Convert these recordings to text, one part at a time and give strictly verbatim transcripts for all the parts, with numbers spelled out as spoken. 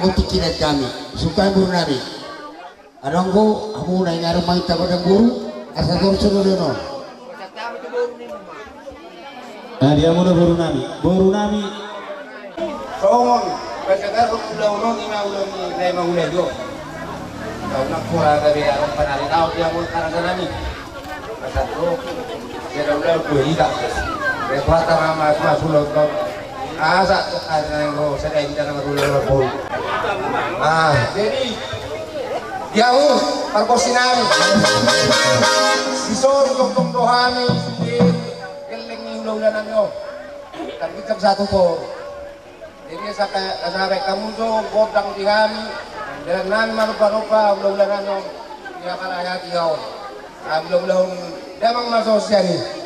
Tingki na hami, suka boru nami. Adong do hamu na ingaran manginta godang boru, asa torus do dohonon. Nah, di hamu do boru nami, boru nami. Songon, basa garu ulaon on ima ulaon ni na ima ulaon do. Tahu nak pura gabe alam panari tahu dia mau karasa nami. Masa tu, dia dah ulang dua ida. Dia kuat sama mas mas ulang kau. Asa tu karena yang kau sedang kita nama dulu lah pun. Ah, jadi dia uh parkosinami. Si soru tong tong dohami si geleng ni ulang ulang nami oh. Tapi kita satu pun. Jadi asa baen hamu jo gondang di hami, dalan nami manomba-nomba ulaon-ulaon on, ia pala hati on. Hami ulaon-ulaon damang maso sian i.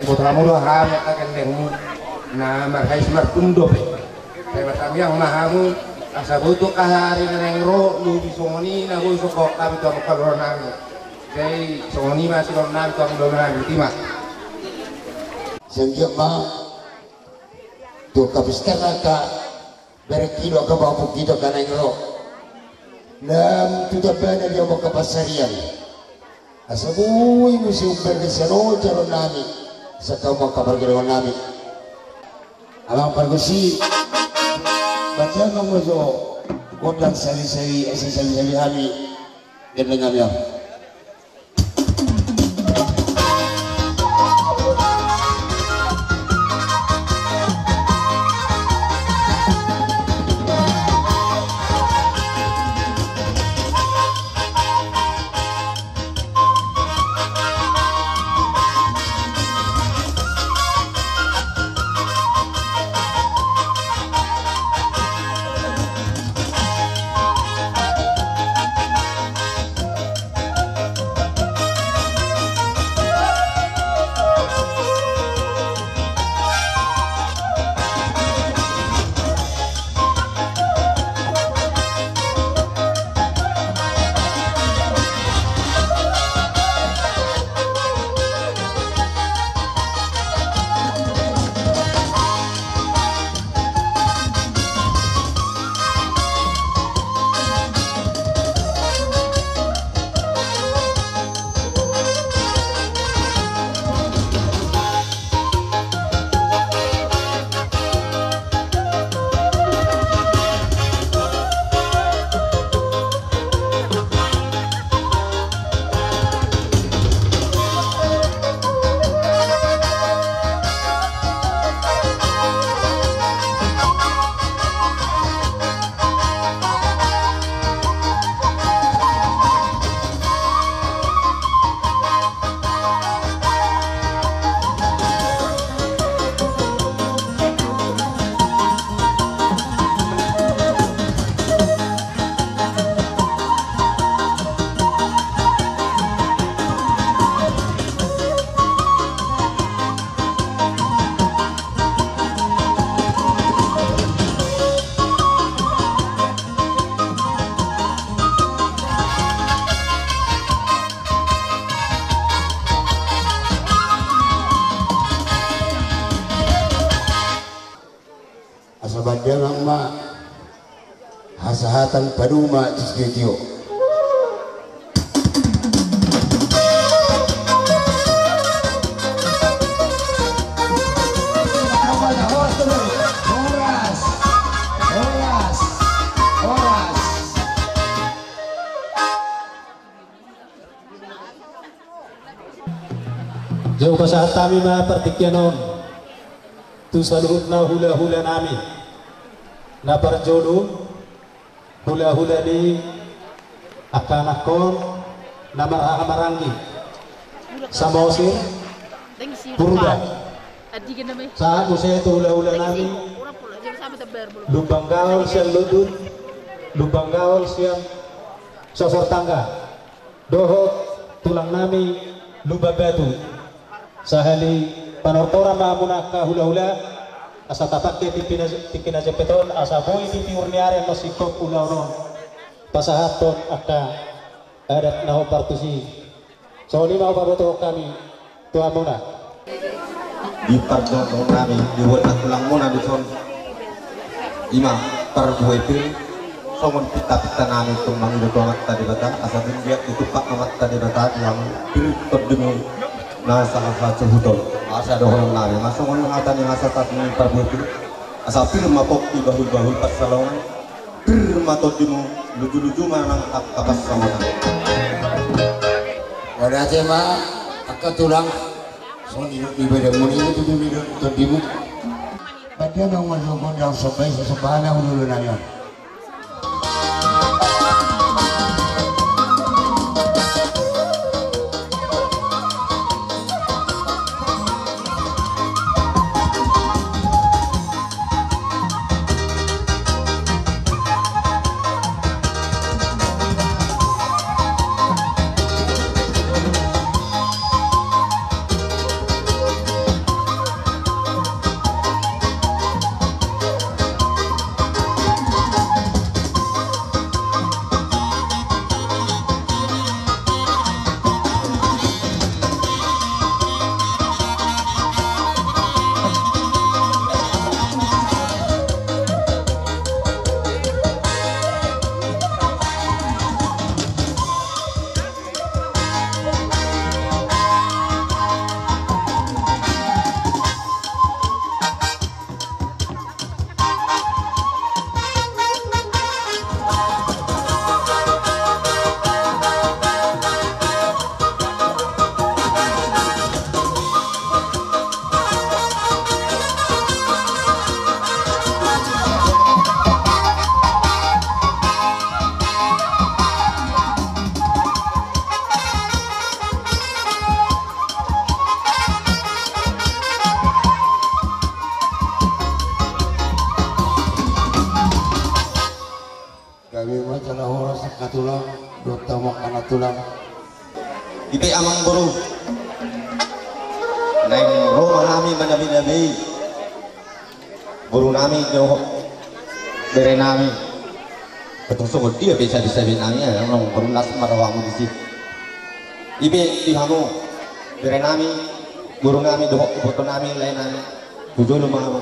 Boto hamu do hami angka gellengmu na marhais marhundop. Sai martamiang ma hamu asa boi tu angka ari na naeng ro lobi songon i na boi songon hami tu angka boru nami. Sai songon i ma siboto nami tu angka boru nami, botima. Sai anggiat ma tu angka pesta na angka bereng i do angka bapuk i do angka naeng ro. Lam tu tambana dia angka pansarian. Asa boi muse umbereng sian on jalo nami. Asa hamu angka pargellengonnami. Amang pargonsi. Baca ma muse gondang sali-sali, asa sali-sali hami. Gelleng hami on. Asa bahen damang ma hasahatan padomu ma tu si tio. Horas, horas, horas. Jala hupasahat hami ma partingkian on tu saluhutna hulahula nami. Na parjolo hulahula ni angka anakkon na marhaha maranggi, Samosir, Purba. Sahat muse tu hulahula nami Lumban Gaol sian Lundun, Lumban Gaol sian Sosor Tangga, dohot tulang nami Lumban Batu. Sahali panortoran ma hamuna angka hulahula, asa tapangke tingki na, tingki na jempek on, asa boi di tiur ni ari annon singkop ulaon on pasahathon angka adat na hombar tusi. Songon i ma hupabotohon hami tu hamuna. Di parjolo nami, di boan na tulang muna di son, i ma parbue pir, songon pintapinta nami tung mangido tu Amanta Debata, asa tung dia ditumpak Amanta Debata di hamu pir tondimu na sahasuhuton. Asa dohonon nami ma songon hata ni hasahatan ni parbue pir, asa pir ma pongki bahulbahul pansalongan. Pir ma tondimu, lujuluju ma nang angka pansamotan. Mauliate ma angka tulang. Songon i do di badanmu, ninna tutu ninna tondimu. Bahen damang ma gondang somba i, sasombahan na hulahula nami on. Gabe ma jala horas angka tulang, dohot hamu angka na tulang. Ipe amangboru, naeng ro ma hami manabinabei boru nami dohot bere nami. Tung songon dia pe sabe-sabe nami, amangboru, las ma rohamu disi. Ipe di hamu bere nami, boru nami dohot iboto nami, lae nami. Tu jolo ma hamu.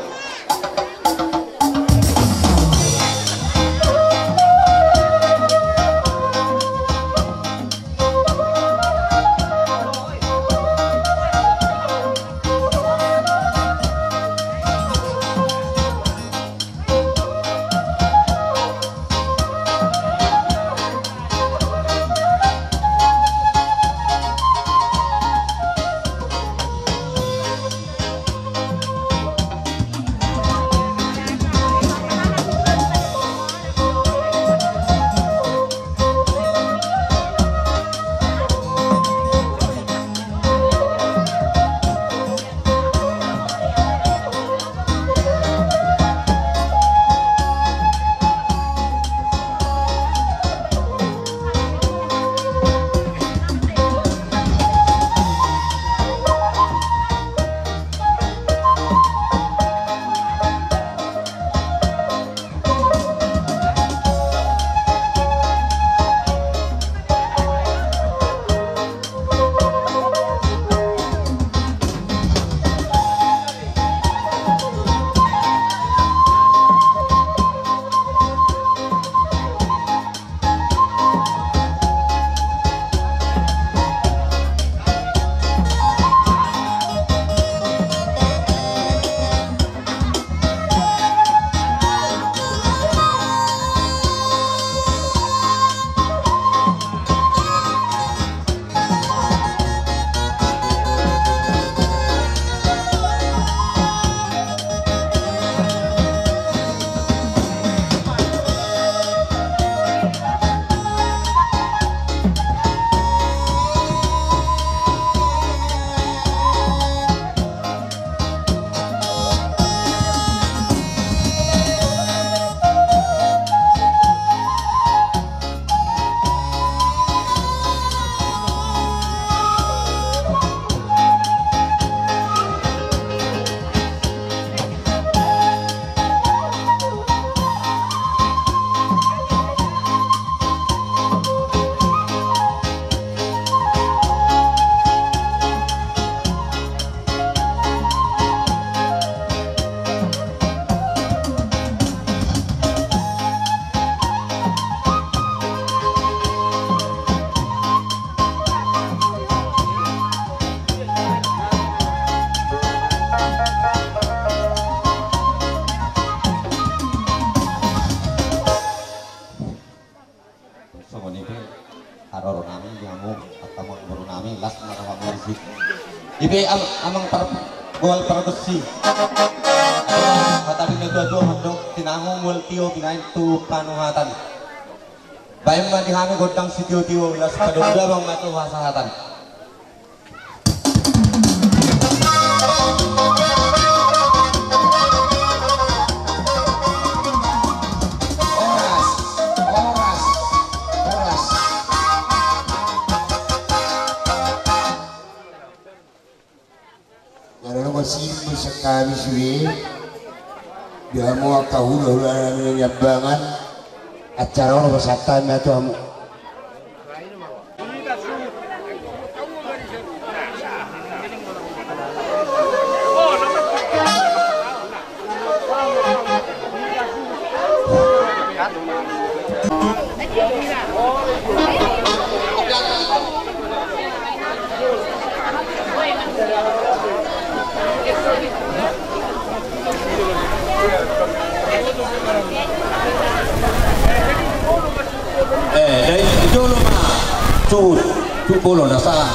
Ipe am-, amang par-, goal pargonsi. Hata ni natuatua mandok, sinangun mual tio binahen tu panuhatan. Baen ma di hami gondang sitiotio, las padondang ma tu hasahatan. Horas, horas, horas. Jala nunga simbol sekali sude. Di hamu angka hulahula nami na niambangan, acara on pasahat hami ma tu hamu. Eh, dai, jolo ma. Cut, cut bolon, asa.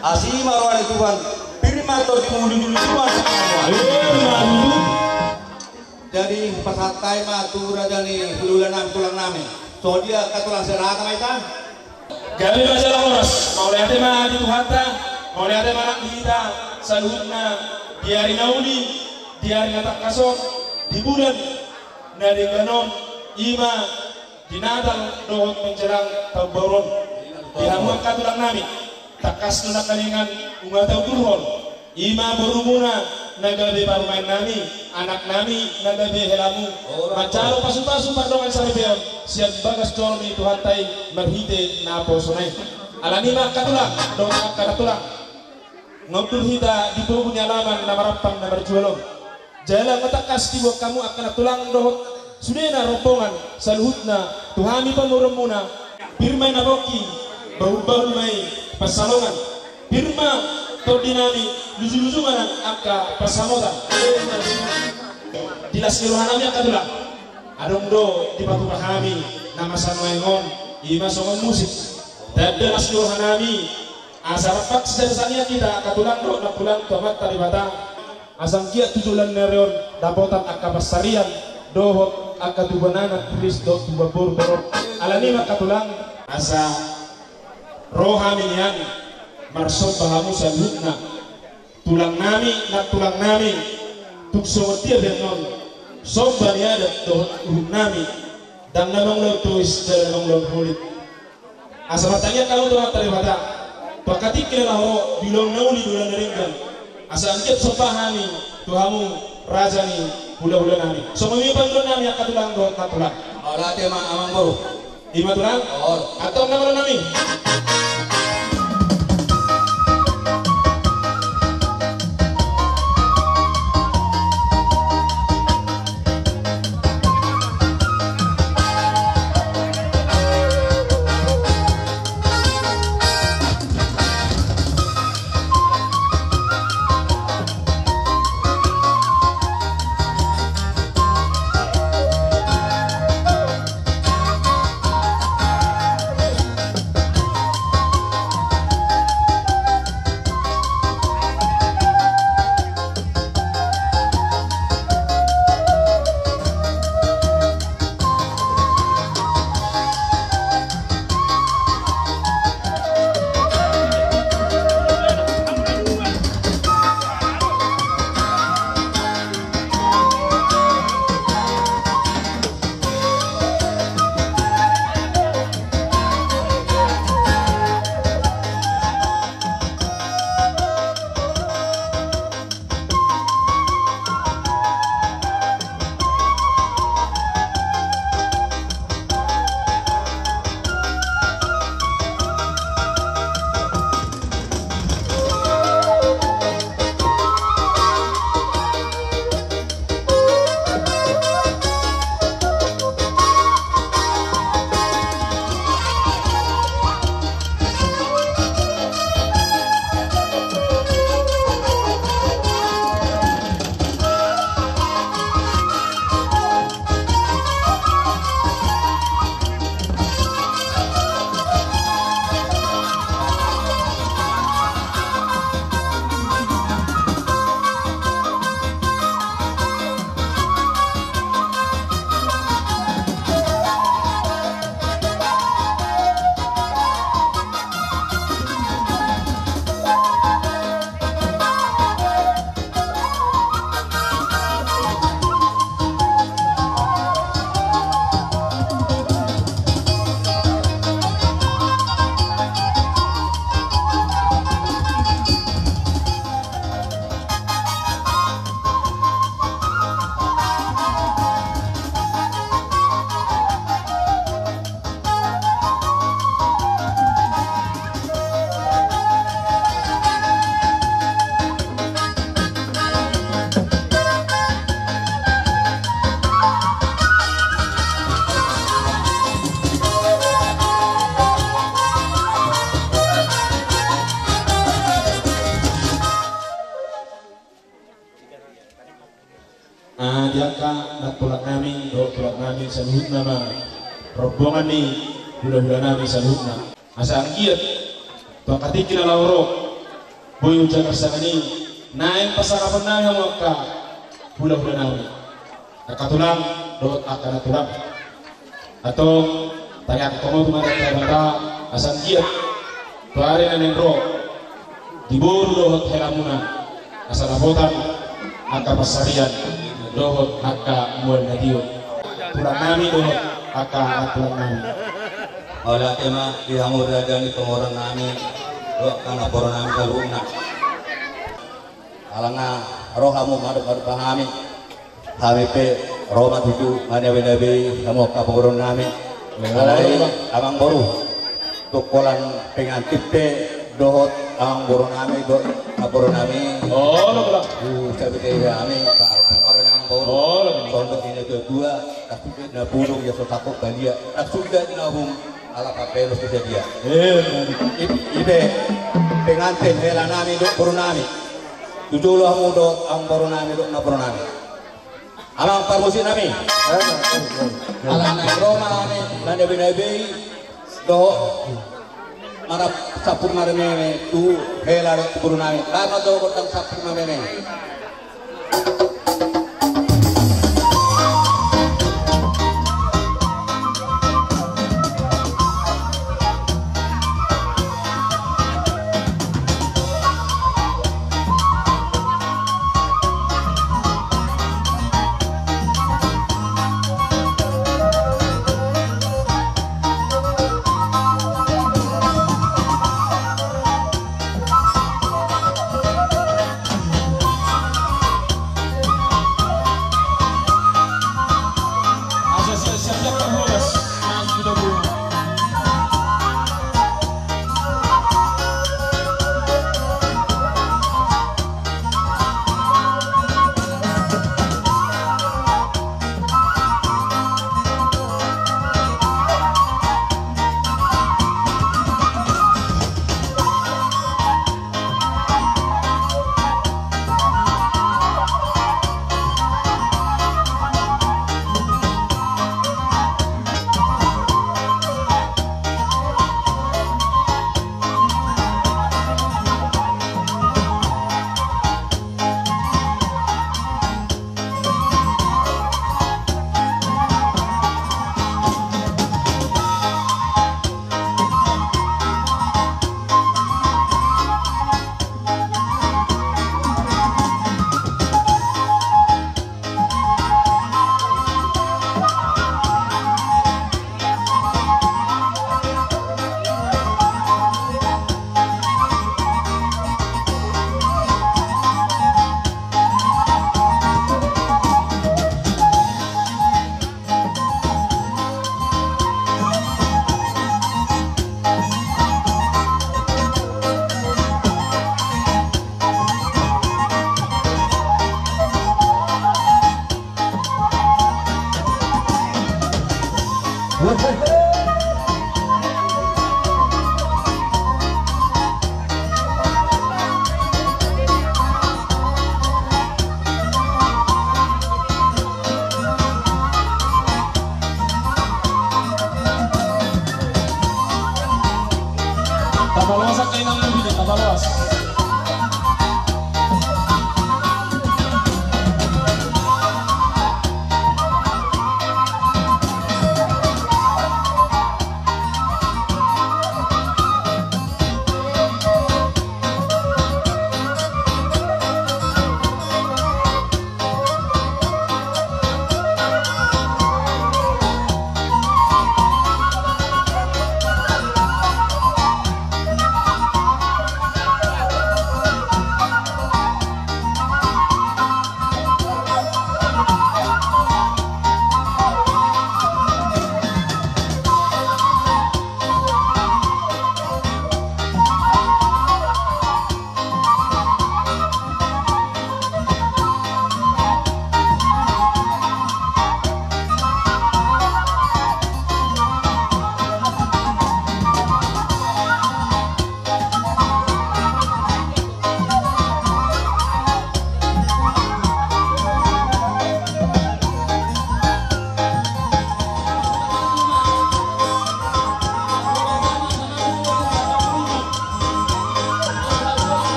Asi ma roha ni Tuhan, pir ma tondimu, ulu-ulu Tuhan. Jadi pasahat hami ma tu raja ni hulahula nami, tulang nami. Songon dia angka tulang, selamat ma hita. Gabe ma jala horas, mauliate ma di Tuhanta, mauliate ma nang di hita saluhutna, di ari na uli, di ari na tangkas on, di bulan na denggan on, i ma di Natal dohot menjelang taon baru on. Di hamu angka tulang nami, tangkas do nangkaningan unang taudurhon. I ma borumuna na gabe parumaen nami, anak nami na gabe helamu. Manjalo pasupasu pardongan saripeon sian bagas joro ni Tuhanta i marhite naposona i. Alani i ma angka tulang dohot angka nantulang, nga undur hita di pogu ni alaman na marampang na marjual on. Jala nga tangkas diboan hamu angka nantulang dohot sudena rombongan saluhutna tu hami pamoruonmuna. Pir ma i na pongki, bahulbahul ma i pansalongan. Pir ma tondi nami, lujuluju ma nang angka pansamotan. Di las ni roha nami angka tulang, adong do dipatupa hami na masa nuaeng on, i ma songon musik. Tanda las ni roha nami, asa rap sisasahat hita angka tulang dohot nantulang tu Amanta Debata. Asa anggiat tu joloan ni ari on dapotan angka pansarian dohot angka tubuan anak tulis dohot tubuan boru torop. Alani i ma angka tulang, asa ro hami nian marsomba hamu saluhutna, tulang nami, nantulang nami, tung songon dia pe annon somba ni adat dohot uhum nami, ndang na mangulaon tois jala na mangulaon holit. Asa martangiang hamu tu Amanta Debata, tu angka tingki na laho ro, di ulaon na uli, di ulaon na denggan, asa anggiat somba hami tu hamu raja ni hulahula nami. Songon i ma pangidoan nami angka tulang dohot nantulang. Mauliate ma amang boru. I ma tulang. Antong na malo nami. Ah, di angka nantulang nami dohot tulang nami saluhutna ma rombongan ni hulahula nami saluhutna. Asa anggiat tu angka tingki na laho ro, boi hujagar sian i naeng pasangapon nami hamu angka hulahula nami, angka tulang dohot angka nantulang. Antong Tangiangkon ma tu Amanta Debata asa anggiat tu ari na naeng ro di boru dohot helamuna asa dapotan angka pansarian dohot angka mual na tio. Tulang nami dohot angka anak tulang nami. Mauliate ma di hamu raja ni pamoruon nami dohot angka namboru nami saluhutna. Ala nga ro hamu madok-madok hami, hami pe ro ma tutu manabei-nabei hamu angka pamoruon nami. Alai amang boru, tu holan pengantin pe dohot amang boru nami dohot namboru nami. Olo, olo. Sabisa hami amang boru. Olo. Songon na nidok ni natua-tua, tak suda na bulung ia so tangkok balian, tak suda na uhum ala papelos tu sadia. Eh, i pe pengantin hela nami dohot boru nami. Tu jolo hamu dohot amang boru nami dohot namboru nami. Amang parmusik nami. Ala naeng ro ma hami manabei-nabei dohot marap sampur marmeme tu hela dohot tu boru nami. Bahen ma jo gondang sampur marmeme.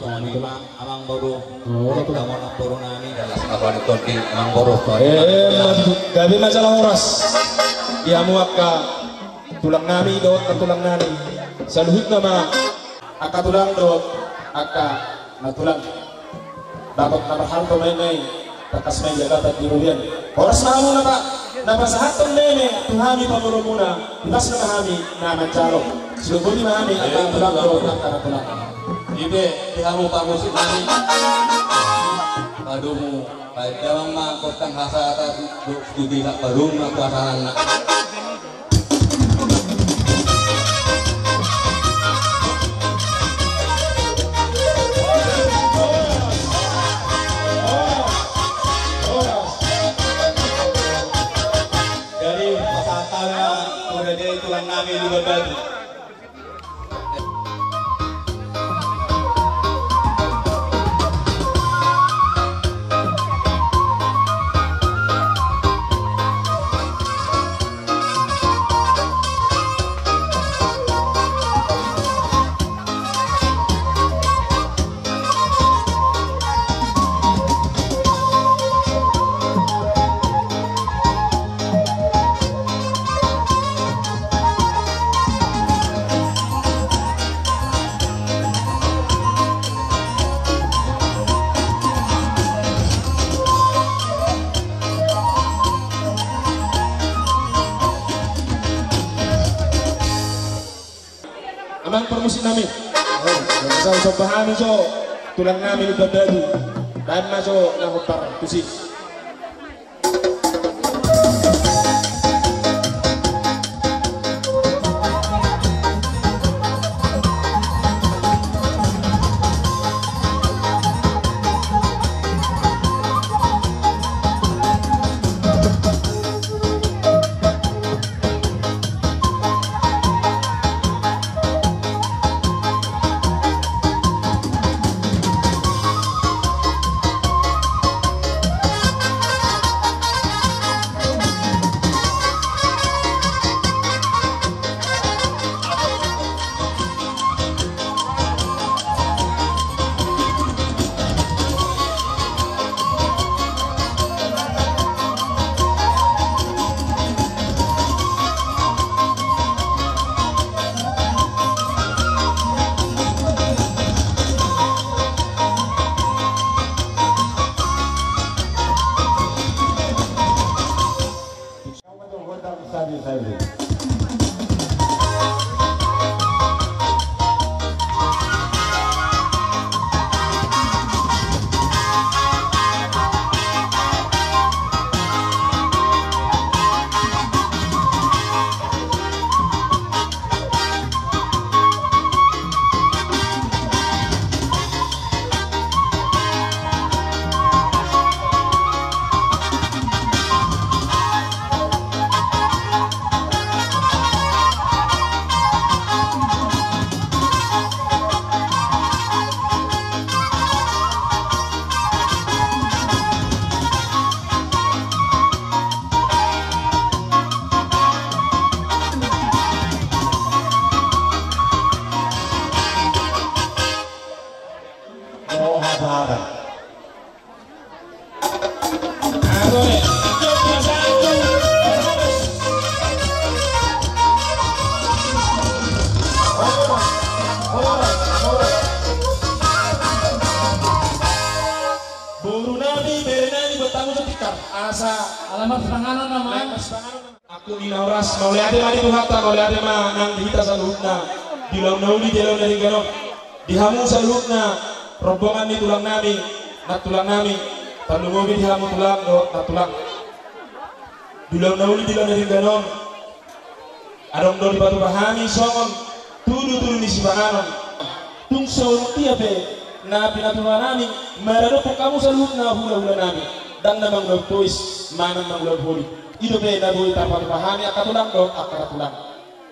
Songon i ma amang boru. Oh, betul. Amang boru nami. Jelas apa di tondi amang boru. Eh, gabe ma jala horas. Di hamu angka tulang nami dohot nantulang nami. Saluhutna ma angka tulang dohot angka nantulang. Bagot na marhalto ma inna i, tangkas ma i jagatan di robean. Horas ma hamu na pa, na pasahathon meme tu hami pamoruonmuna, di bagasan hami na manjalo. Sidok boti ma hami angka tulang dohot angka nantulang. Ipe di hamu pamusik nami. Padomu, baen damang ma gontang hasahatan, tu desa padomu ma pasahatanna. Jadi pasahat hami ma tu raja i tulang nami Lumban Batu. Amang parmusik nami. Sai somba hami jo tulang nami Lumban Batu. Baen ma jo na hombar tusi. Boru nami, bere nami, buat tamu setikar. Asa. Alamat panganon nama. Alamat panganon nama. Aku ni na horas, mauliate ma di Tuhanta, mauliate ma nang di hita saluhutna. Di ulaon na uli, di ulaon na denggan on. Di hamu saluhutna, rombongan ni tulang nami, nantulang nami, tarlumobi di hamu tulang dohot nantulang. Di ulaon na uli, di ulaon na denggan on. Adong do dipatupa hami songon tudutudu ni sipanganon. Tung songon dia pe na pinatupa nami, maradophon hamu saluhutna hulahula nami, ndang na mangulahon tois manang mangulahon holi. I dope na boi tarpatupa hami angka tulang dohot angka nantulang.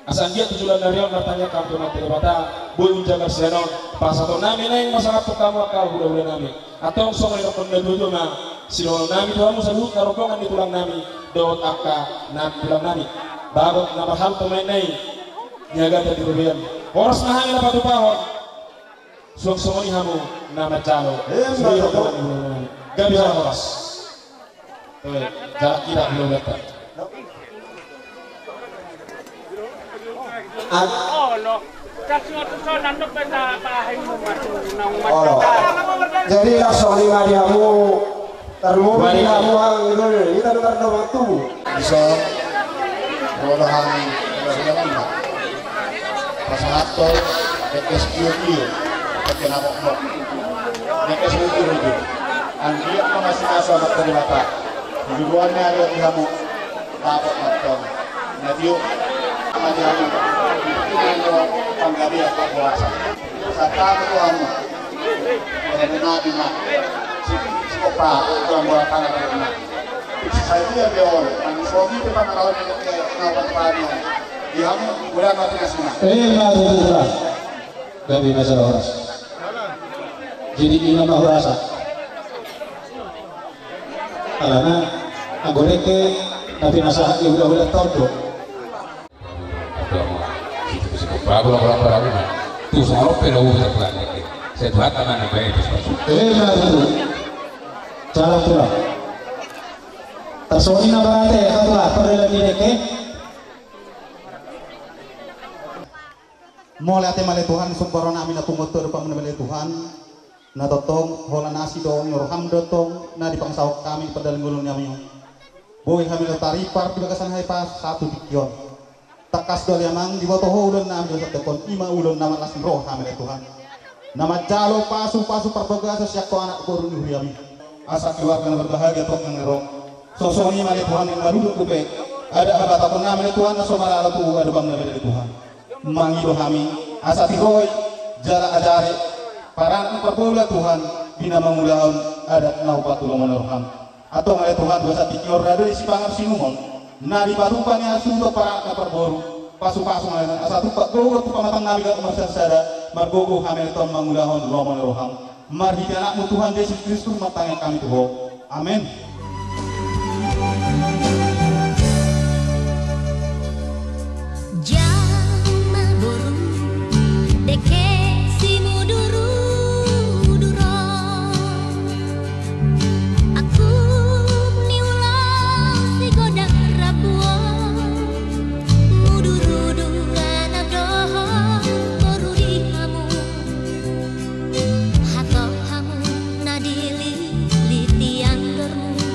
Asa anggiat tu joloan ni ari on martangiang hamu tu Amanta Debata, boi umjagar sian on pasahaton nami naeng masahathon hamu angka hulahula nami. Antong songon nidok ni natuatua ma, sidohonon nami tu hamu saluhutna rombongan ni tulang nami dohot angka nantulang nami. Bagot na marhalto ma inna i, niagatan di robean. Horas ma hami na patupahon. Suang songon i hamu na manjalo. Emma tutu. Gabe jala horas. Toe, jala hita hulahulanta. Olo. Jadi laos songon i ma di hamu. Tarlumobi di hamu hangoluan, hita do tarlumobi tubu. Iso, molo hami, molo hami, pasahathon, bekes kio-kio, bekes na bokbok, bekes uju-uju. Anggiat ma masimaso amanta Debata. Di duduan ni ari on di hamu, dapot ma tong. Na tio, ma di hamu, panggabean parhorasan. Satamu tu hamu. Ora menadi ma. Si, si kopa, tuan bola tanah dari ma. Si saya dia dia on. Nang suami itu pangarawan yang dia kenal pangarawan. Di hamu, udah mati ngasina. Eh, ma tutu. Gabe ma jala horas. Jadi inna ma horas. Alana, anggo dengke, na pinasahat ni hulahulanta on do. Emma tutu. Jala tutu. Tarsongon i ma berarti, ya, satu lah, perdalan di dengke. Mauliate ma ale Tuhan, sumber roha nami na pungu tu adopanmu nami ale Tuhan. Na tongtong, holan asi dohot roham do tong, na dipangasahon hami di pardalanan ngolu nami on. Boi hami do taripar di bagasan hahipason tu tingki on. Tangkas do ale Amang, diboto Ho ulaon nami di bagasan tingki on, i ma ulaon na marlas ni roha hami ale Tuhan. Na manjalo pasu-pasu parbagason sian Ho anak boru ni huriaM i. Asa keluarga na berbahagia tong nang ro. Songon i ma ale Tuhan, naeng marudut dope adat habatahon nami ale Tuhan, na so maralo tu adopanmu nami ale Tuhan. Mangido hami, asa tigoi, jala ajari, paranak na parboru ale Tuhan, di na mangulahon adat na hupasu tu lomo ni roham. Antong ale Tuhan, di bagasan tingki on rade do sipangan sinumon, na dipatupa ni hasuhuton paranak na parboru, pasu-pasu ma ale Tuhan, asa tumpak gogo tu pamatang nami gabe marsadasada, margogo hami ale Tuhan mangulahon lomo ni roham. Marhite AnakMu Tuhan Jesus Kristus martangiang hami tu Ho. Amen. Jama boru, dengke simudur-udur on. Aku ni ulos si godang rambu on. Mudur-udur anak dohot boru di hamu. Hatop hamu na dililiti andormu.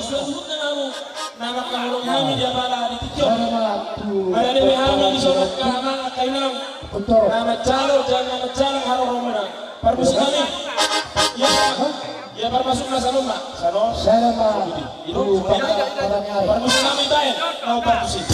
Saluhutna hamu na mangkaholongi hami di apala di tingki on. Marende be hami di son angka amang, angka inang na manjalo jala na manjalang haroromuna. Parmusik hami. Ia, ia parmusik na salomba. Salomba. Parmusik hami baen. Mau parmusik.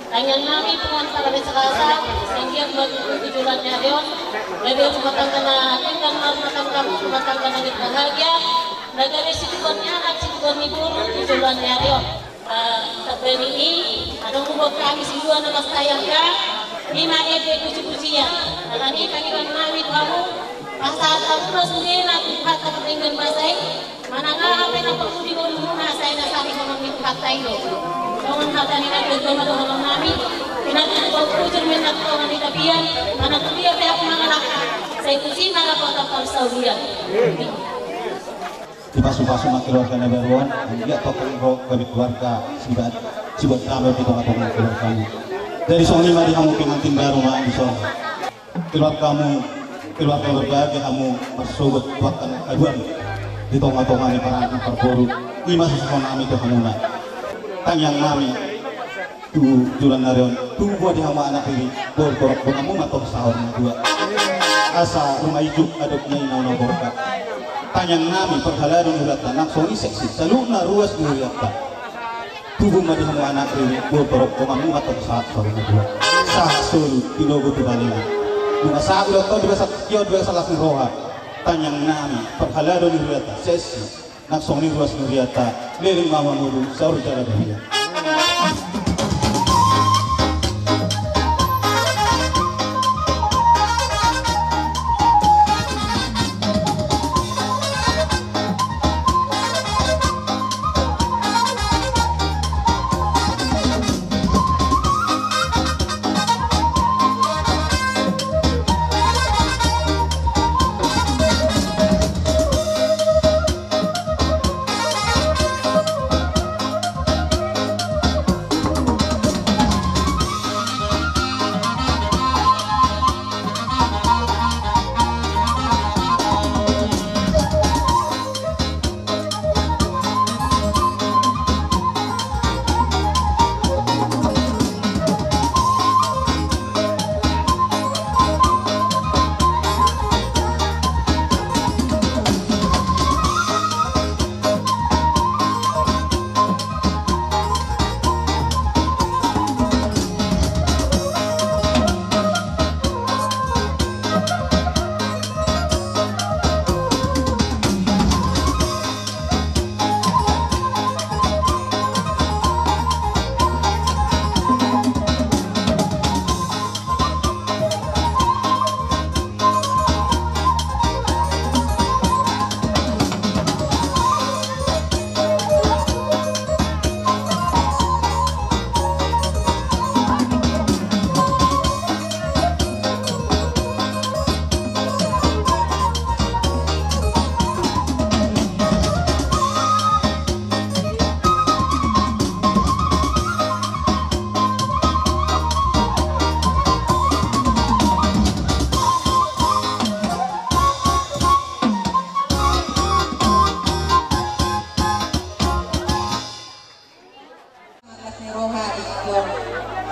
Tangiang nami Tuhan Parbasabasa, sehingga buat itu di joloan ni ari on, gabe rumah tangga na, rumah tangga, rumah tangga na berbahagia, na gabe situan ni anak, situan ni boru di joloan ni ari on. Eh, taberni i, adong huboan hami silua na mansai angka, ima ende puji-pujian. Alani i tangiangnami tu hamu, pasahat hamu ma sudena tu Tuhanta pardenggan basa i, manang aha pe na porlu di ngolumuna, sai na saringonon ni Tuhanta i do. Songon hata ni na dua ma dohononnami, pinatupa bujur ma inna tu tonga ni tapian, manang tu dia pe hamu mangalangka, sai tusi ma na potampa saulian. Dipasu-pasu ma keluarga na baru on, anggiat tongtong ro gabe keluarga sibuat, sibuat dame di tonga-tonga keluargamu. Jadi songon i ma di hamu pengantin baru ma di son. Keluargamu, keluarga berbahagia hamu marsogot tu angka haduan di tonga-tonga ni paranak parboru. I ma susuhonnami tu hamuna. Tangiangnami. Tu joloan ni ari on, tubu ma di hamu anak riri, boru torop, donganmu ma tong saur matua. Asa ruma ijuk adop na i na bona borhat. Tangiangnami parhalado ni hurianta, nang songon i seksi, saluhutna ruas ni hurianta. Tubu ma di hamu anak riri, boru torop, donganmu ma tong sahat saur matua. Sahat solu, tinogu tu balina. Nunga sahat do tong di bagasan tingki on, di bagasan las ni roha. Tangiangnami parhalado ni hurianta, seksi. Nang songon i ruas ni hurianta, leleng ma hamu mangolu, saur jala badia.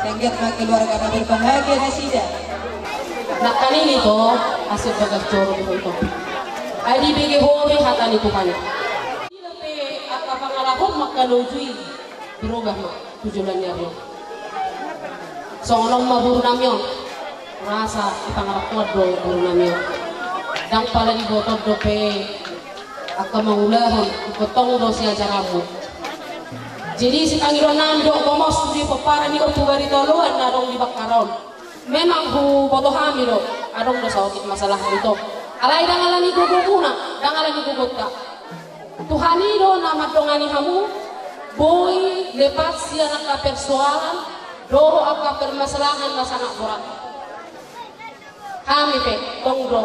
Anggiat ma keluarga na berbahagia nasida. Nangkaning i do, asa bagas joro do ho. Ai dibege ho be hata ni Tuhan i. Ila pe angka pangalahom mangkaloju i, berubah ma tu joloan ni ari on. Songon on ma boru nami on. Rasa i pangarantoan do boru nami on. Ndang pala diboto dope angka mangulahon, ingkon tong do siajaranmu. Jadi sipangidoan nami do gomos di pomparan ni Ompu Barita Oloan na adong di Bakkara on. Memang huboto hami do, adong do saotik masalah ni tong. Alai ndang ala ni gogomuna, ndang ala ni gogonta. Tuhan i do na mandongani hamu, boi lepas sian angka persoalan dohot angka permasalahan na sangat borat. Hami pe tong do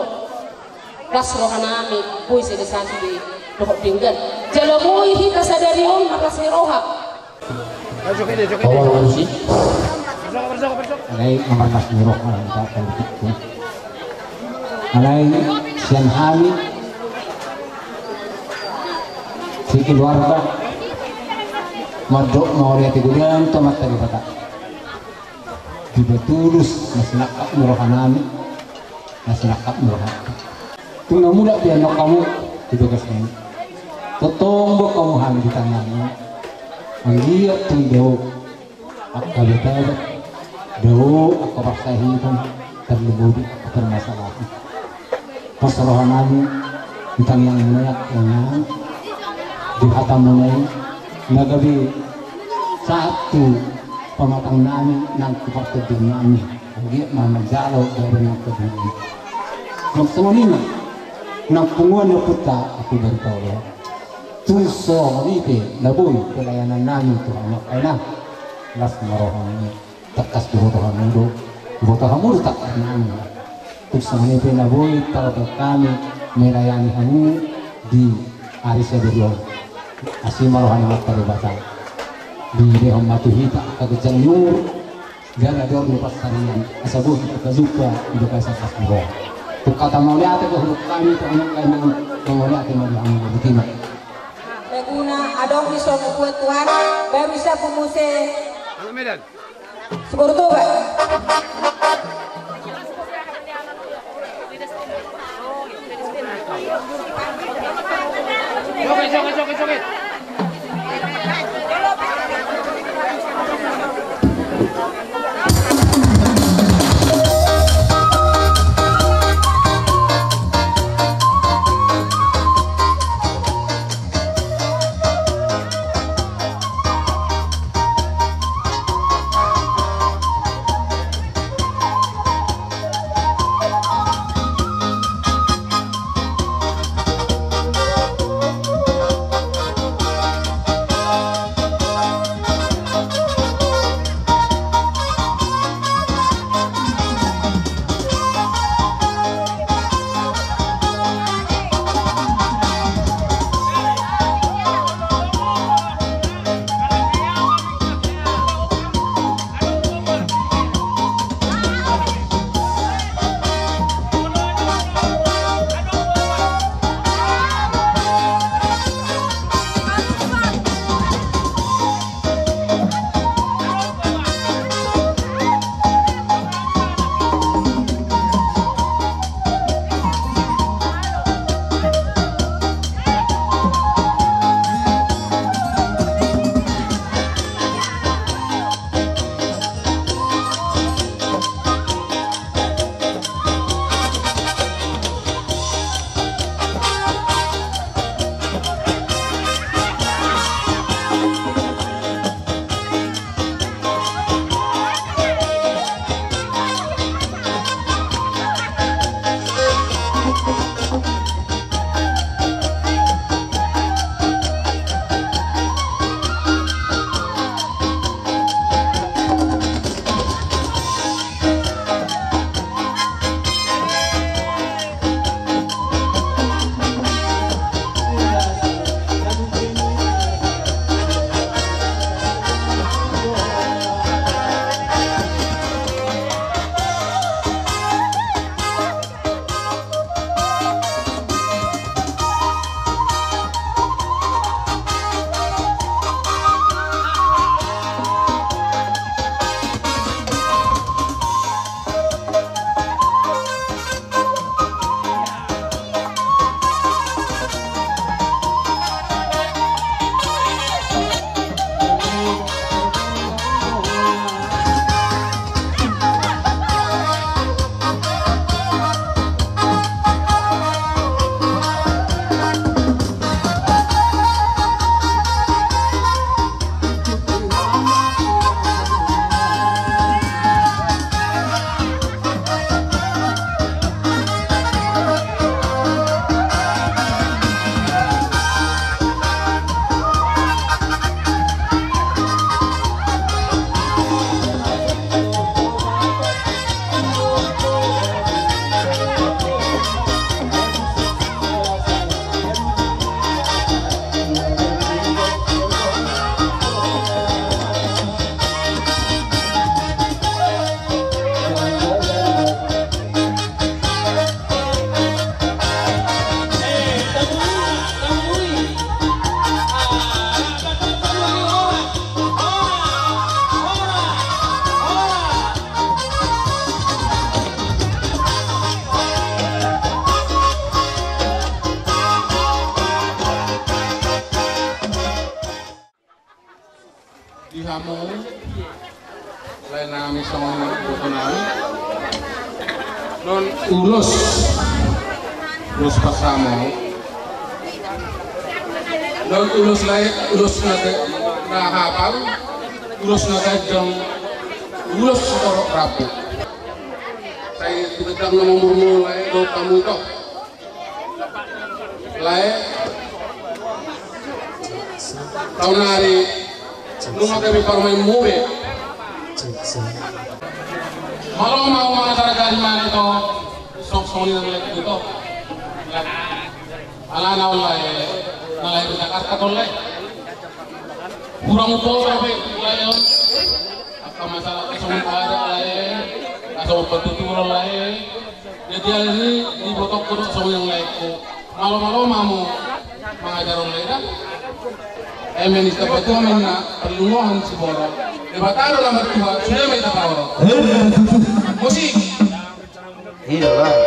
las rohanami, boi sada satu di dohot denggan. Jala boi hita sadari on marlas ni roha. Awa, awa, si. Alai marlas ni roha hita, alai sian hami sekeluarga mandok mauliate godang tu Amanta Debata. Dipatulus na sinangkap ni rohanami, na sinangkap ni rohanta. Tung na mulak pe annon hamu di bagas nami. Tongtong do hamu hami di tanganmu. Anggiat tung dao angka batabat, dao angka parsahiton, tarlumobi angka permasalahan. Pas rohanami di tangiangmuna i, Tuhan, di hatamuna i, na gabe sahat tu pamatangnami nang tu partondionnami. Anggiat ma manjalo gabe nang tu dunia i. Nang songon i ma nang punguan ni ompunta Ompu Barita Oloan. Tung songon i pe na boi pelayanannami tu hamu angka ina. Las ma rohami. Tangkas diboto hamu do, diboto hamu do tangkas nami. Tung songon i pe na boi tarbahen hami melayani hamu di ari sadari on. Asi ma roha ni Amanta Debata. Dilehon ma tu hita angka ganjang ni umur, jala dao ni pansarian, asa boi hita jumpa di bagasan las ni roha. Tung hata mauliate do hudok hami tu hamu angka ina, mauliate ma di hamu, botima. Laguna adong di songon buat tuan, baru bisa pemuse. Anak Medan. Sugurtoba. Joget, joget, joget, joget. Di hamu, lae nami songon i, boto nami. Non ulos, ulos parsamo. Non ulos lae, ulos na ga-, na hapal, ulos na ganjang, ulos sitorop rambu. Sai tigandang na mamurmur lae, dohot hamu ito. Lae. Taon nari nunga gabe parumaenmu be. Malo ma au mangajar gari mane to. Songon i nang lae ito. Alana on lae, na lae di Jakarta on lae. Hurang upo be lae on. Angka masalah songon i ada lae. Songon patuturan lae. Jadi, alani i, di botongku do songon i nang laengku. Malo-malo ma hamu mangajar on lae da. Eme ni satua ma ninna, parlungohon siborok. Debata do na martua, sude ma hita paorot. Musik. Iya, Bang.